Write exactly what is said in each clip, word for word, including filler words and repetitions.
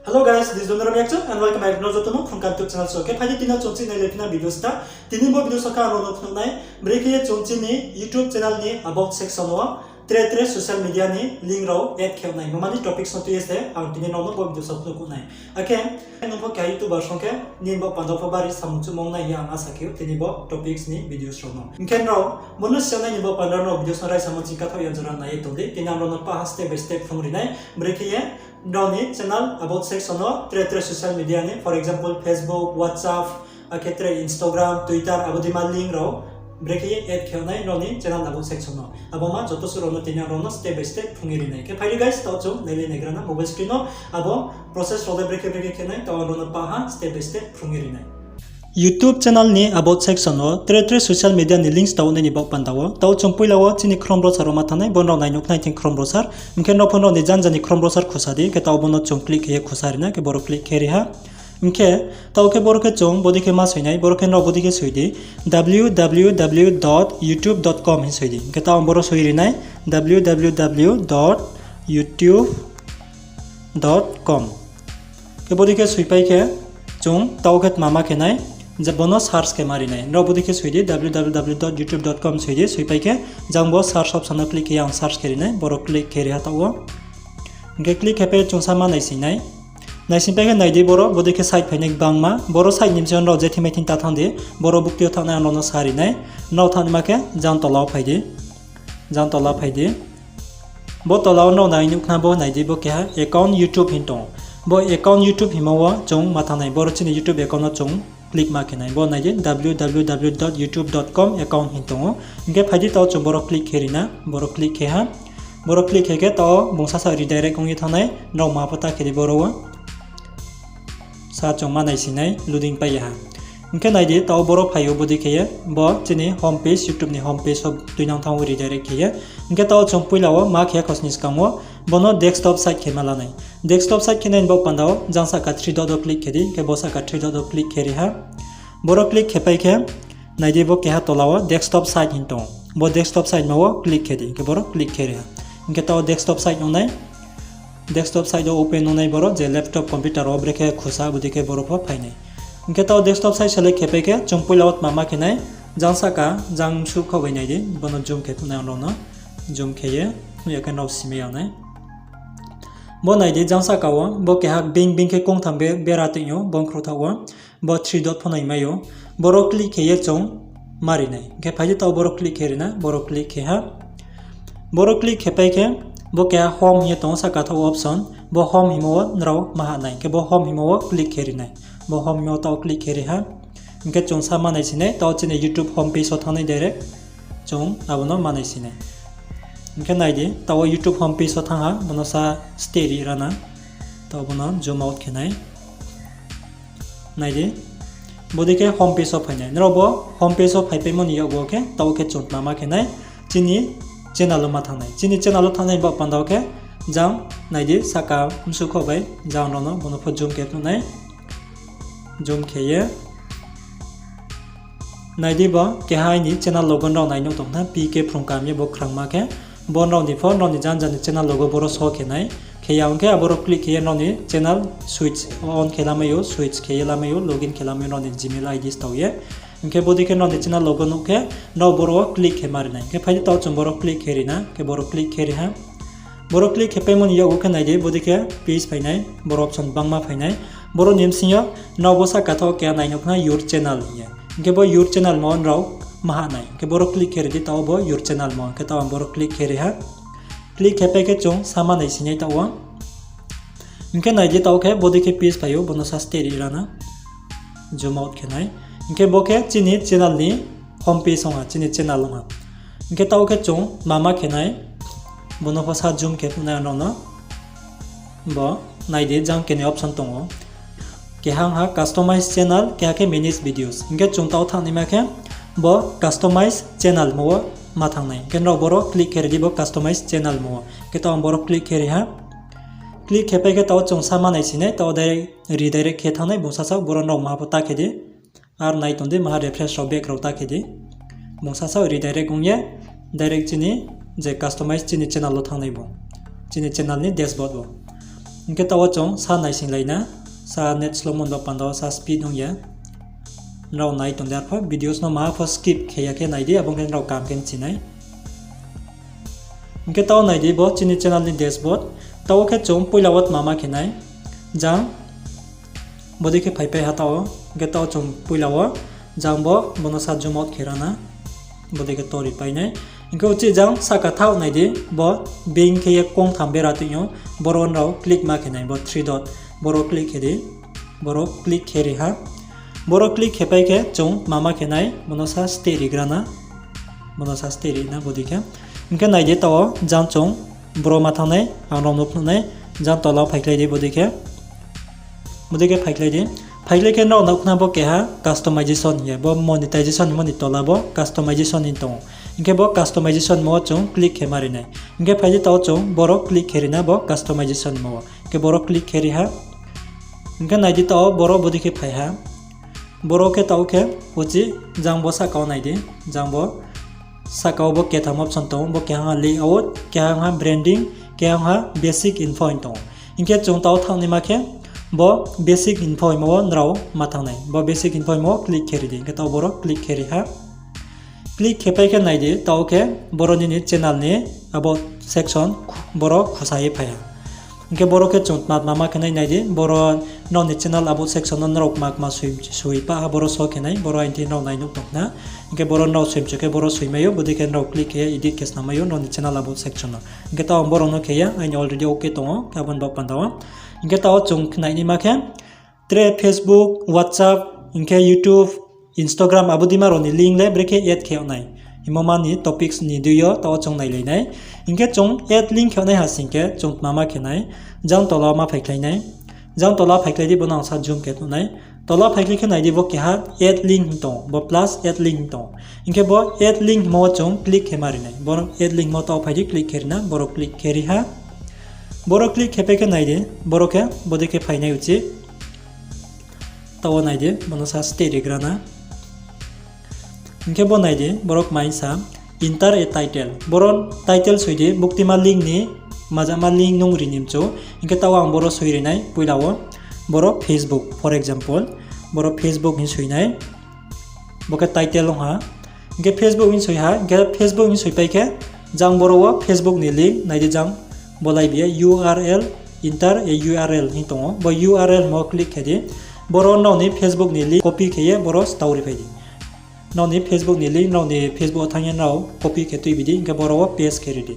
Hello guys, this is Dondram Yakchuk and welcome back to joto no Phrungkam YouTube channel. So, khe phai di tini chung chini lephina video sta. Tini bo video saka ang rao no phnuh nai, brekhe ye chung chini YouTube channel ni about section wo tre tre social media ni link rao add khe nai. Bo mani topics no tui ye se ang tini rao no bo video saka phnuh nai. Akhe nung pho keha YouTuber song khe, nini bo panda pho bari samung chumong nai hing ye ang asa khe ou, tini bo topics ni videos rao no. Hing khe nrao bo no siya nai ni bo panda rao videos no raisa mo chingkathaoh ya jora nai ye tong di. Tini ang rao no paha step by step phrung ri nai. Brekhe ye nrao ni channel about section no tre tre social media ni, for example, Facebook, WhatsApp, akhe tre Instagram, Twitter, abo dei ma link rao brekhe ye add khe nai nrao ni channel about section no. Abo ma joto suh rao no tini ang rao no step by step phrung ye ri nai. Khe phai di guys, taoh chung nai le naigra na mobile screen no abo process rao le brekhe brekhe khe nai, taoh ang rao no paha step by step phrung ye ri nai. YouTube channel ni about section wo tre tre social media ni links taoh nai ni baoh panda wo. Taoh chung poila wo chini Chrome browser wo ma thanng nai, bo nrao nai nuh khnai thing Chrome browser. Hing khe nrao pho nrao ni janja ni Chrome browser khusa di, khe taoh bo no chung click khe ye khusa ri nai, khe boro click khe ri ha. Hing khe taoh khe boro khe chung bodei khe ma soi nai, boro khe nrao bodei khe soi di, w w w dot youtube dot com hing soi di. Hing khe taoh ang boro soi ri nai, w w w dot youtube dot com. Khe bodei khe soipai khe, chung taoh khe tma ma khe nai, je bo no search khe ma ri nai. Nrao bodei khe soi di, w w w dot youtube dot com soi di, soipai khe, jang bo search option no click khe ye ang search khe ri nai, boro click khe ri ha taoh wo. Hing khe click khe pai chung sa ma naising nai. Naising pai khe nai di boro, bodei khe site phai nai gbangma, boro site ni bsing yo nrao je thing mai thing ta thanng di, boro bukti yo thanng nai ang rao no sa ri nai, nrao thanng naima khe jang tola wo phai di. Jang tola phai di. Bo tola wo nrao nai nuh khna bo nai di, bo keha account YouTube hing tong ou. Bo account YouTube hingmo wo chung ma thanng nai, boro chini YouTube account no chung click ma khe nai. Bo nai di w w w dot youtube dot com account hing tong ou. Hing khe phai di taoh chung boro click khe ri na, boro click khe ha. Boro click khe khe taoh bung sasa redirect ong ye thanng nai, nrao ma pho ta khe di boro wo. Sa chung ma naising nai, loading pai ya ha. Hing khe nai di, taoh boro phai ou bodei khe ye, bo chini home page, YouTube ni home page wo tuinang thanng ou redirect khe ye. Hing khe taoh chung poila wo ma khe khosni skang wo, bo no desktop site khe ma la nai. Desktop site khe nai ni baoh panda wo, jang sahka three dot wo click khe di, hing khe bo sahka three dot wo click khe ri ha. Boro click khe pai khe, nai di bo keha tola wo desktop site hing tong ou. Bo desktop site ma wo click khe di, hing khe boro click khe ri ha. Hing khe taoh desktop site ong nai. Desktop site wo open ong nai boro, je laptop, computer wo brekhe khusa, bodei khe boro pho phai nai. Hing khe taoh desktop site select khe pai khe, chung poila wo tma ma khe nai, jang sahka, jang msuh khaoh bai nai di, bo no zoom khe phnuh nai ang rao no, zoom khe ye, phnuh ya khe nrao simai ya nai. Bo nai di jang sahka wo, bo keha bing bing khe kongtham be bera toing ou, bo khruhthaoh wo. Bo three dot pho nai mai ou. Boro click khe ye chung ma ri nai. Hing khe phai di taoh boro click khe ri na, boro click khe ha. Boro click khe pai khe, bo keha home hing ye tong ou sahka thaoh option. Bo home hingmo wo nrao ma ha nai. Hing khe bo home hingmo wo click khe ri nai. Bo home hingmo wo taoh click khe ri ha. Hing khe chung sa ma naising nai, taoh chini YouTube home page wo thanng nai direct. Chung abo no ma naising nai. Hing khe nai di, taoh wo YouTube home page wo thanng ha, bo no sa steh ri ra na. Taoh bo no zoom out khe nai. Nai di, bodei khe home page wo phai nai. Nrao bo home page wo phaipaimo ni yakgu khe, taoh khe chung tma ma khe nai, chini channel wo ma thanng nai. Chini channel wo thanng nai ni baoh panda wo khe, jang nai di, sahka msuh khaoh bai, jang rao no bo no pho zoom khe phnuh nai. Zoom khe ye. Nai di bo, keha aini channel logo nrao nai nuh tong khna, P K Phrungkam ye bo khrangma khe, bo nrao ni pho, nrao ni janja ni channel logo boro show khe nai. Khe ya ong khe aboro click khe ye nrao ni channel switch on khe lamai ou, switch khe ye lamai ou, login khe lamai ou nrao ni Gmail I D stao ye. Hing khe bodei khe nrao ni channel logo nuh khe, nrao boro wo click khe ma ri nai. Khe phai di taoh chung boro click khe ri na, khe boro click khe ri ha. Boro click khe paimo ni yakgu khe nai di, bodei khe page phai nai, boro option gbangma phai nai. Boro ni bsing yo, nrao bo sahka thaoh keha nai nuh khna your channel hing ye. Hing khe bo your channel mo nrao ma ha nai. Hing khe boro click khe ri di taoh bo your channel mo. Hing khe taoh ang boro click khe ri ha. Click khe pai khe chung sa ma naising nai taoh wo. Hing khe nai di taoh khe bodei khe page phai ou, bo no sa steh ri ra na. Zoom out khe nai. Hing khe bo khe chini channel ni home page ong ha, chini channel ong ha. Hing khe taoh khe chung ma ma khe nai, bo no pho sa zoom khe phnuh nai ang rao no. Bo nai di, jang keni option tong ou. Keha ong ha customize channel, keha khe manage videos. Hing khe chung taoh thanng naima khe bo customize channel mo wo ma thanng nai. Hing khe nrao boro click khe ri di bo customize channel mo wo. Hing khe taoh ang boro click khe ri ha. Click khe pai khe taoh chung sa ma naising nai, taoh direct, redirect khe thanng nai, bung sasa boro nrao maha pho ta khe di. Ar nai tong di, maha refresh rao back rao ta khe di. Bung sasa redirect ong ye, direct chini je customize chini channel wo thanng nai bo. Chini channel ni dashboard wo. Hing khe taoh wo chung sa naisinglai na, sa net slow mo ni ba panda wo sa speed ong ya. Nrao nai tong di arpho videos no maha pho skip khe ya khe nai di, abo ong khe nrao kam khe mchi nai. Hing khe taoh wo nai di bo chini channel ni dashboard. Taoh wo khe chung poila wo tma ma khe nai. Jang bodei khe phaipai ha taoh wo. Hing khe taoh wo chung poila wo jang bo, bo no sa zoom out khe ra na. Bodei khe tori pai nai. Hing khe uchih jang sahka thaoh nai di, bo being khe ye kongtham bera tong ou, boro nrao click ma khe nai, bo three dot, boro click khe di, boro click khe ri ha. Boro click khe pai khe chung tma ma khe nai, bo no sa steh ri gra na, bo no sa steh ri na bodei khe. Hing khe nai di taoh wo jang chung boro ma thanng nai, ang nrao no phnuh nai, jang tola wo phaikhlai di bodei khe. Bodei khe phaikhlai di. Phaikhlai khe nrao nuh khna bo keha customization hing ye, bo monetization hingmo ni tola bo customization hing tong ou. Hing khe bo customization hingmo wo chung click khe ma ri nai. Hing khe phai di taoh wo chung boro click khe ri na bo customization hingmo wo. Hing khe boro click khe ri ha. Hing khe nai di taoh wo boro bodei khe phai ha. Boro khe taoh khe uchih jang bo sahka wo nai di. Jang bo sahka wo bo ketham option tong ou, bo keha ha layout, keha ha branding, keha ha basic info hing tong ou. Hing khe chung taoh wo thanng naima khe bo basic info hingmo wo nrao ma thanng nai. Bo basic info hingmo wo click khe ri di, hing khe taoh boro click khe ri ha. Click khe pai khe nai di, taoh khe boro nini channel ni abo section boro khusa ye phai ha. Hing khe boro khe chung tma tma ma khe nai nai di, boro nrao ni channel abo section no nrao kma kma soi, soi pah ha boro so khe nai, boro aini nrao nai nuh tong khna. Hing khe boro nrao soi mchu khe boro soi mai ou, bodei khe nrao click khe ye edit khe snam mai ou nrao ni channel abo section no. Hing khe taoh ang boro no khe ya, aini already okay tong ou, khe abo ni ba panda wo. Hing khe taoh wo chung khe nai naima khe tre Facebook, WhatsApp, hing khe YouTube, Instagram abo deima rao ni link le brekhe add khe yag nai hingmo ma ni topics ni deing yo taoh wo chung nailai nai. Hing khe chung add link khe yag nai ha sing khe chung tma ma khe nai, jang tola wo ma phaikhlai nai. Jang tola phaikhlai di, bo no ang sa zoom khe nuh nai. Tola phaikhlai khe nai di bo keha add link hing tong ou, bo plus add link hing tong ou. Hing khe bo add link hingmo wo chung click khe ma ri nai. Bo add link hingmo taoh wo phai di click khe ri na, boro click khe ri ha. Boro click khe pai khe nai di, boro khe bodei khe phai nai uchih. Taoh wo nai di, bo no sa steh ri gra na. Hing khe bo nai di, boro kma hing sa, enter a title. Boro title soi di, buktima link ni, majama link nung ri ni mchu. Hing khe taoh wo ang boro soi ri nai, poila wo. Boro Facebook, for example. Boro Facebook hing soi nai. Bo khe title ong ha. Hing khe Facebook hing soi ha, hing khe Facebook hing soi pai khe, jang boro wo Facebook ni link nai di jang, bo lai bi ye U R L, enter a U R L hing tong ou. Bo U R L hingmo click khe di. Boro nrao ni Facebook ni link copy khe ye boro stao ri phai di. Nrao ni Facebook ni link, nrao ni Facebook wo thanng ye nrao copy khe tuibi di, hing khe boro wo paste khe ri di.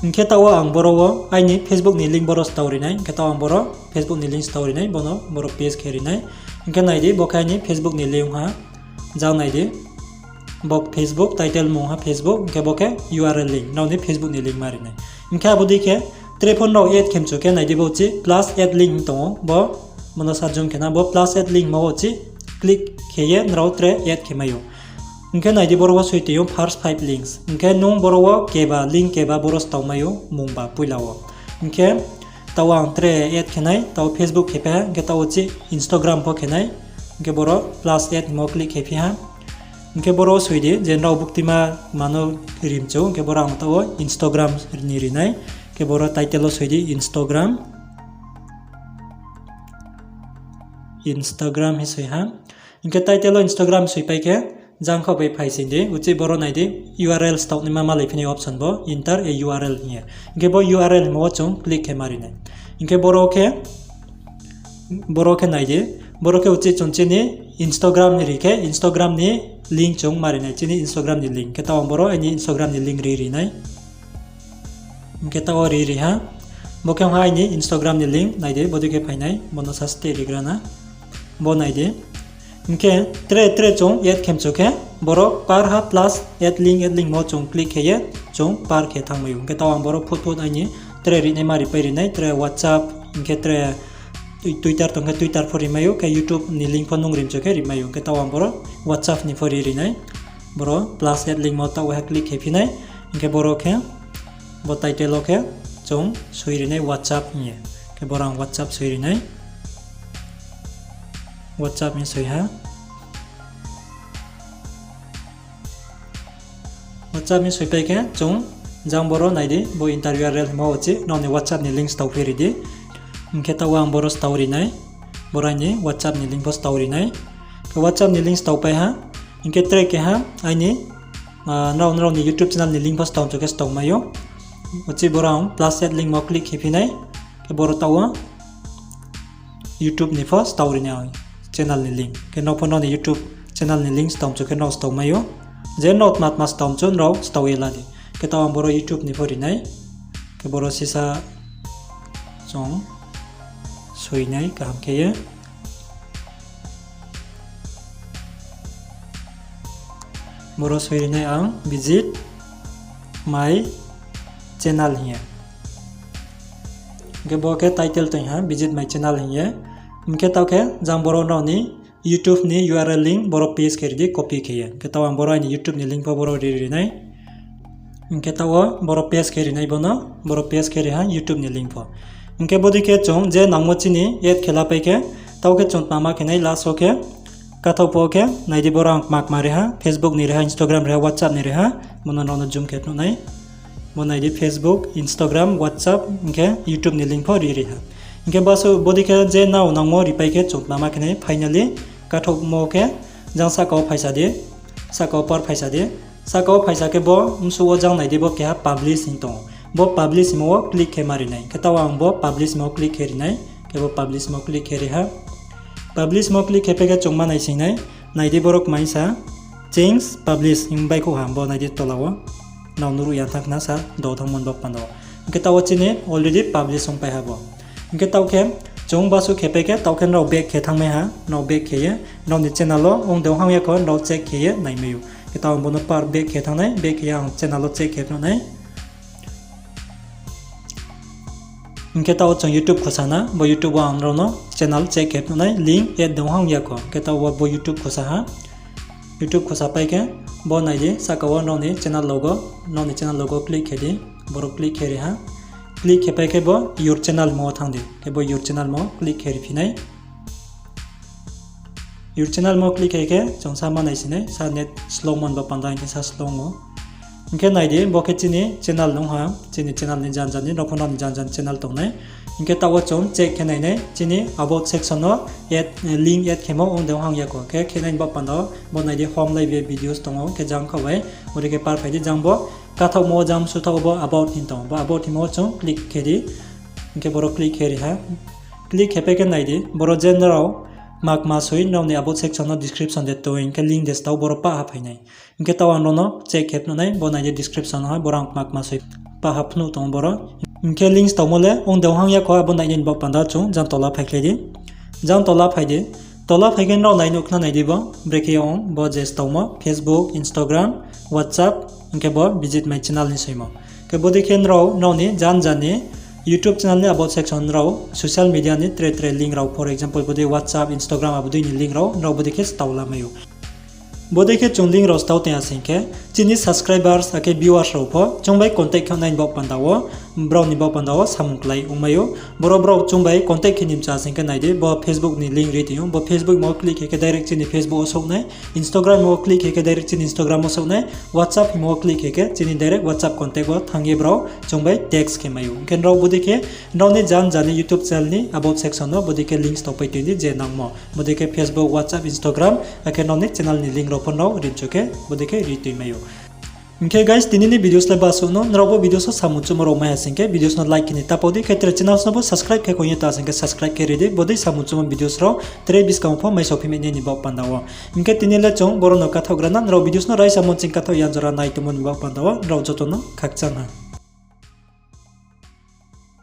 Hing khe taoh wo ang boro wo aini Facebook ni link boro stao ri nai, hing khe taoh ang boro Facebook ni link stao ri nai, bo no boro paste khe ri nai. Hing khe nai di, bo khe aini Facebook ni link ha, jang nai di. Bo Facebook, title mung ha Facebook, hing khe bo khe U R L link, nrao ni Facebook ni link ma ri nai. Hing khe abo dei khe, tre pho nrao add khe mchu khe nai di bo uchih plus add link hing tong ou, bo, bo no sa zoom khe na, bo plus add link hingmo wo uchih click khe ye nrao tre add khe mai ou. Hing khe nai di boro wo soi tong ou first five links. Hing khe nung boro wo keba, link keba boro stao mai ou mungba poila wo. Hing khe taoh wo ang tre add khe nai, taoh wo Facebook khe pai ha, hing khe taoh wo uchih Instagram pho khe nai. Hing khe boro plus add hingmo click khe phi ha. Hing khe boro wo soi di, je nrao buktima mano ri mchu, hing khe boro ang taoh wo Instagram ni ri nai. Hing khe boro title wo soi di Instagram. Instagram hing soi ha. Hing khe title wo Instagram soi pai khe, jang khaoh bai phai sing di, uchih boro nai di, U R L stao naima malai phi nai option bo, enter a U R L hing ye. Hing khe bo U R L hingmo wo chung click khe ma ri nai. Hing khe boro khe, boro khe nai di, boro khe uchih chung chini Instagram ni ri khe, Instagram ni link chung ma ri nai, chini Instagram ni link. Khe taoh ang boro aini Instagram ni link ri ri nai. Hing khe taoh wo ri ri ha. Bo khe ong ha aini Instagram ni link, nai di, bodei khe phai nai, bo no sa steh ri gra na. Bo nai di. Hing khe tre tre chung add khe mchu khe, boro par ha plus add link, add link mo chung click khe ye, chung par khe thanng mai ou. Hing khe taoh ang boro phut phut aini tre ri naima ri pai ri nai, tre WhatsApp, hing khe tre Twitter tong khe Twitter pho ri mai ou, khe YouTube ni link pho nung ri mchu khe ri mai ou. Hing khe taoh ang boro WhatsApp ni pho ri ri nai. Boro plus add link mo taoh waiha click khe phi nai. Hing khe boro khe, bo title wo khe chung soi ri nai WhatsApp hing ye. Khe boro ang WhatsApp soi ri nai. WhatsApp hing soi ha. WhatsApp hing soi pai khe chung jang boro nai di, bo enter U R L hingmo uchih nrao ni WhatsApp ni link stao phi ri di. Hing khe taoh wo ang boro stao ri nai. Boro aini WhatsApp ni link pho stao ri nai. Khe WhatsApp ni link stao pai ha. Hing khe tre keha aini, ah, nrao, nrao ni YouTube channel ni link pho stao chu khe stao mai ou. Uchih boro ang plus add link mo click khe phi nai. Khe boro taoh wo YouTube ni pho stao ri nai ang channel ni link. Khe nrao pho nrao ni YouTube channel ni link stao chu khe nrao stao mai ou. Je nrao tma tma stao chu nrao stao ye la di. Khe taoh ang boro YouTube ni pho ri nai. Khe boro sisa chung soi nai kaham khe ye. Boro soi ri nai ang visit my channel hing ye. Hing khe bo khe title toing ha visit my channel hing ye. Hing khe taoh khe jang boro nrao ni YouTube ni U R L link boro paste khe ri di copy khe ye. Hing khe taoh ang boro aini YouTube ni link pho boro ri ri nai. Hing khe taoh wo boro paste khe ri nai bono, boro paste khe ri ha YouTube ni link pho. Hing khe bodei khe chung je nangmo chini add khe la pai khe, taoh khe chung tma ma khe nai last wo khe, kathaoh pho khe nai di boro ang kma kma ri ha, Facebook ni ri ha, Instagram ri ha, WhatsApp ni ri ha, bono nrao no zoom khe phnuh nai. Bo nai di Facebook, Instagram, WhatsApp, hing khe YouTube ni link pho ri ri ha. Hing khe basuh bodei khe je nrao nangmo ri pai khe chung tma ma khe nai finally, kathaohmo khe jang sahka wo phaisa di, sahka wo par phaisa di. Sahka wo phaisa khe bo bsuh wo jang nai di bo keha publish hing tong ou. Bo publish hingmo wo click khe ma ri nai. Khe taoh ang bo publish hingmo wo click khe ri nai. Khe bo publish hingmo wo click khe ri ha. Publish hingmo wo click khe pai khe chung ma naising nai. Nai di boro kmaisa change publish hing baihkhouh ha bo nai di tola wo. Nrao nuhruh ya thanng khna sa do thanngmo ni baoh panda wo. Hing khe taoh wo chini already publish ong pai ha bo. Hing khe taoh khe chung basuh khe pai khe taoh khe nrao back khe thanngmai ha, nrao back khe ye nrao ni channel wo ong de ong hang ya kho nrao check khe ye naimai ou. Khe taoh ang bono par back khe thanng nai, back khe ye ang channel wo check khe phnuh nai. Hing khe taoh wo chung YouTube khosa na, bo YouTube wo ang nrao no channel check khe phnuh nai, link add de ong hang ya kho. Khe taoh wo bo YouTube khosa ha. YouTube khosa pai khe bo nai di, sahka wo nrao ni channel logo, nrao ni channel logo click khe di, boro click khe ri ha. Click khe pai khe bo your channel mo wo thanng di, khe bo your channel mo click khe ri phi nai. Your channel mo click khe khe chung sa ma naising nai, sa net slow mo ni baoh panda hing khe sa slow mo. Hing khe nai di, bo khe chini channel nung ha, chini channel ni jan jan ni, nrao pho nrao ni jan jan channel tong nai. Hing khe taoh wo chung check khe nai nai, chini about section no add, link add khemo ong de ong hang ya kho. Khe khe nai ni baoh panda wo, bo nai di home lai bi videos tong ou, khe jang khaoh bai, bodei khe par phai di jang bo. Kathaohmo wo jang bsuh thaoh wo bo about hing tong ou, bo about hingmo wo chung click khe di. Hing khe boro click khe ri ha. Click khe pai khe nai di, boro je nrao kma kma soi nrao ni about section no description de tong ou, hing khe link de stao boro pah ha phai nai. Hing khe taoh ang nrao no check khe phnuh nai, bo nai di description no ha, boro ang kma kma soi pah ha phnuh tong ou boro. Hing khe link staomo le ong de ong hang ya kho, abo nai nai ni baoh panda wo chung jang tola phaikhlai di. Jang tola phai di. Tola phai khe nrao nai nuh khna nai di bo, brekhe ong bo je staomo Facebook, Instagram, WhatsApp, hing khe bo visit my channel ni soimo. Khe bodei khe nrao, nrao ni jan jan ni YouTube channel ni about section nrao social media ni tre tre link rao, for example, bodei WhatsApp, Instagram, abo dei ni link rao nrao bodei khe stao lamai ou. Bodei khe chung link rao stao tong ya sing khe, chini subscribers akhe viewers rao pho chung bai contact khe nai ni baoh panda wo, brao ni baoh panda wo samung klái ongmai ou. Boro brao chung bai contact khe ni mchu sing khe nai di, bo Facebook ni link ri tong ou, bo Facebook mo click khe khe direct chini Facebook wo souh nai, Instagram mo click khe khe direct chini Instagram wo souh nai, WhatsApp hingmo click khe khe chini direct WhatsApp contact wo thanng ye brao chung bai text khe mai ou. Hing khe nrao bodei khe nrao ni jan jan ni YouTube channel ni about section no bodei khe link stao pai tong di je nangmo. Bodei khe Facebook, WhatsApp, Instagram, akhe nrao ni channel ni link rao pho nrao rimchu khe bodei khe ri tongmai ou. Hing khe guys, tini ni videos le basuh no, nrao bo videos wo samung chumo rao mai ha sing khe videos no like khe ni ta pao di, khe tre channels no bo subscribe khe kong ye ta sing khe subscribe khe ri di, bodei samung chumo videos rao tre buskang pho mai sophi mai nai ni baoh panda wo. Hing khe tini le chung boro no kathaohgra na, nrao videos no raisa mo ching kathaoh ya jora nai tongmo ni baoh panda wo, nrao joto no khakchang ha.